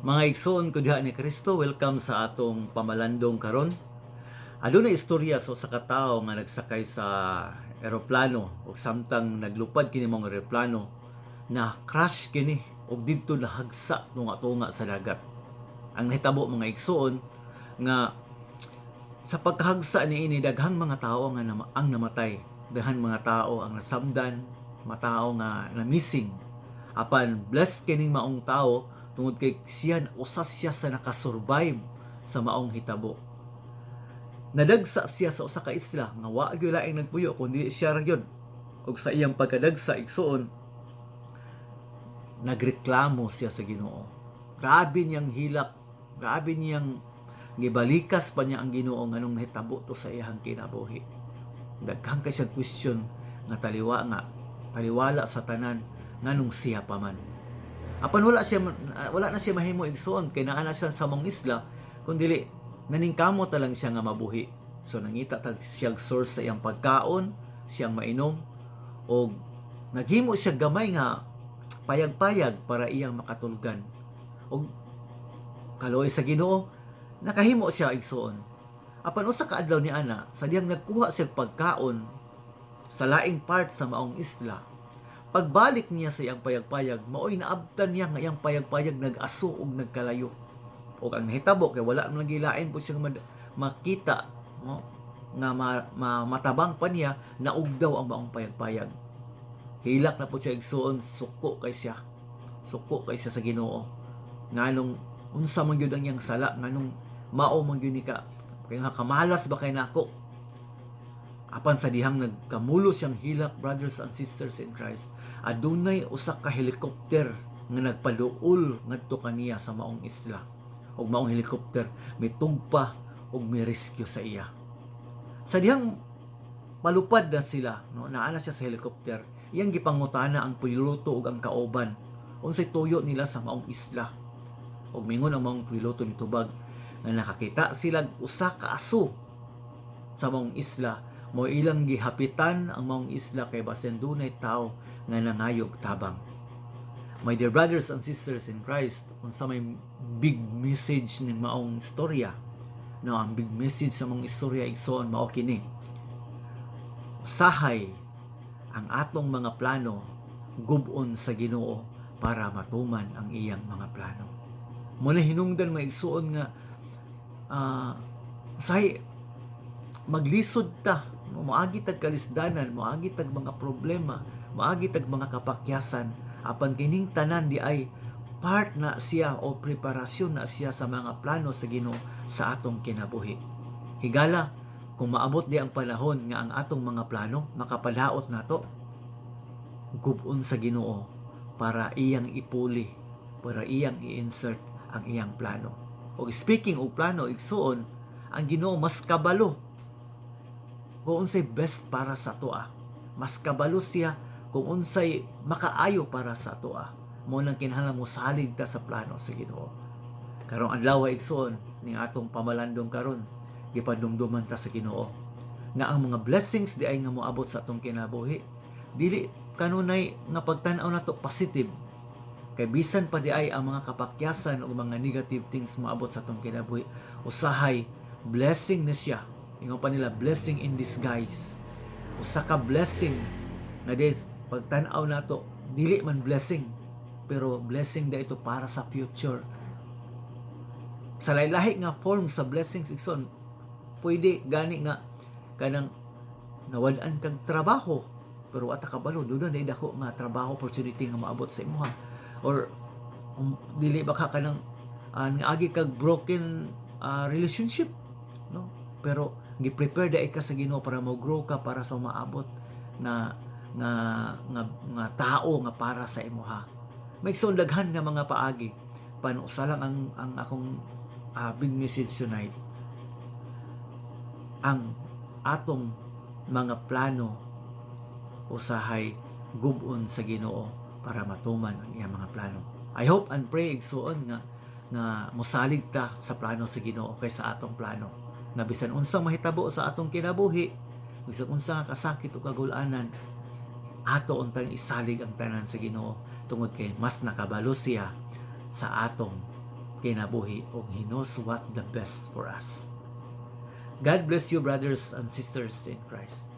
Mga igsoon ko diha ni Kristo, welcome sa atong pamalandong karon. Aduna istorya sa usa ka tawo nga nagsakay sa eroplano ug samtang naglupad kini mga eroplano, na crash kini ug didto nahagsa tunga-tunga sa dagat. Ang nahitabo, mga igsoon, nga sa pagkahagsa niini, daghang mga tao nga ang namatay, daghan mga tao ang nasamdan, mga tao nga na missing. Apan blessed kining maong tao tungod kay siya, usa siya sa nakasurvive sa maong hitabo. Nadagsa siya sa usa ka isla nga wa gyud laing nagpuyo kundi siya ra gyud. Ug sa iyang pagkadagsa, igsoon, nagreklamo siya sa Ginoo. Grabe niyang hilak, grabe niyang gibalikas pa niya ang Ginoo nganong nahitabo to sa iyang kinabuhi. Daghan kay siya question nga taliwa nga taliwala sa tanan, nganong siya pa man. Apan wala na siya mahimo, igsoon, kay naa na siya sa maong isla, kun dili naningkamot na lang siya nga mabuhi. So nangita tag siya source sa iyang pagkaon, siyang mainom, og naghimo siya gamay nga payag-payag para iyang makatulgan. Og kaluoy sa Ginoo, nakahimo siya, igsoon. Apan usa ka adlaw ni ana, sa dihang nagkuha siya pagkaon sa laing part sa maong isla, pagbalik niya sa iyang payag-payag, maoy naabtan niya nga iyang payag-payag nag-aso og nagkalayo. Og ang nahitabo, kay wala man gilain po siyang makita, no, nga matabang pa niya, naugdaw ang maong payag-payag. Hilak na po siya, igsoon, suko kay siya. Suko kay siya sa Ginoo. Nganong unsa man gyud ang iyang sala, nganong mao man gyud ni ka, kay nga kamalas ba kay nako. Apan sa dihang nagkamulo siyang hilak, brothers and sisters in Christ, adunay usa ka helicopter nga nagpaduol ngadto kaniya sa maong isla. Ug maong helicopter mitugpa ug mi-rescue sa iya. Sa dihang palupad na sila, no, naa na siya sa helicopter, iyang gipangutana ang piloto ug ang kauban unsay tuyo nila sa maong isla. Ug mingon ang maong piloto nitubag nga nakakita sila usa ka aso sa maong isla, mo ilang gihapitan ang maong isla kay basin dunay tao nga nangayog tabang. My dear brothers and sisters in Christ, unsa may big message ning maong istorya? No, ang big message sa maong istorya, igsoon, mao kini. Usahay ang atong mga plano gub-on sa Ginoo para matuman ang iyang mga plano. Mo na hinungdan, mga igsoon, nga usahay maglisod ta, moagi tag kalisdanan, moagi tag mga problema, moagi tag mga kapakyasan, apan kining tanan di ay part na siya o preparasyon na siya sa mga plano sa Ginoo sa atong kinabuhi. Higala kung maabot di ang panahon nga ang atong mga plano makapadaot nato, gub-on sa Ginoo para iyang ipuli, para iyang i-insert ang iyang plano. Og speaking og plano, igsoon, ang Ginoo mas kabalo kung unsay best para sa atoa. Mas kabalo siya kung unsay makaayo para sa atoa. Mo nang kinahanglan mo salig ta sa plano sa Ginoo. Karong adlaw, igsoon, ning atong pamalandong karon, gipadumduman ta sa Ginoo nga ang mga blessings di ay nga moabot sa atong kinabuhi, dili kanunay nga pagtan-aw nato positive, kay bisan pa di ay ang mga kapakyasan o mga negative things moabot sa atong kinabuhi, usahay blessing na siya. Ingon pa nila, blessing in disguise. Usa ka blessing na des pagtan-aw nato dili man blessing, pero blessing da ito para sa future. Sa lahi nga form sa blessings, igsoon, pwede gani nga kanang nawad-an kag trabaho pero wa ta kabalo doon na dako nga trabaho opportunity nga maabot sa imuha, or dili ba ka kanang agi kag broken relationship, no, pero gi-prepare da ka sa Ginoo para mo grow ka para sa maabot na nga tao nga para sa imuha. May daghan nga mga paagi paano. Usa lang ang akong big message tonight: ang atong mga plano usahay gub-on sa Ginoo para matuman ang iyang mga plano. I hope and pray, igsuon, nga mosalig ta sa plano sa Ginoo kaysa atong plano. Nga bisan unsang mahitabo sa atong kinabuhi, bisan unsa nga kasakit o kagulanan, ato untang isalig ang tanan sa Ginoo tungod kay mas nakabalo siya sa atong kinabuhi ug He knows what the best for us. God bless you, brothers and sisters in Christ.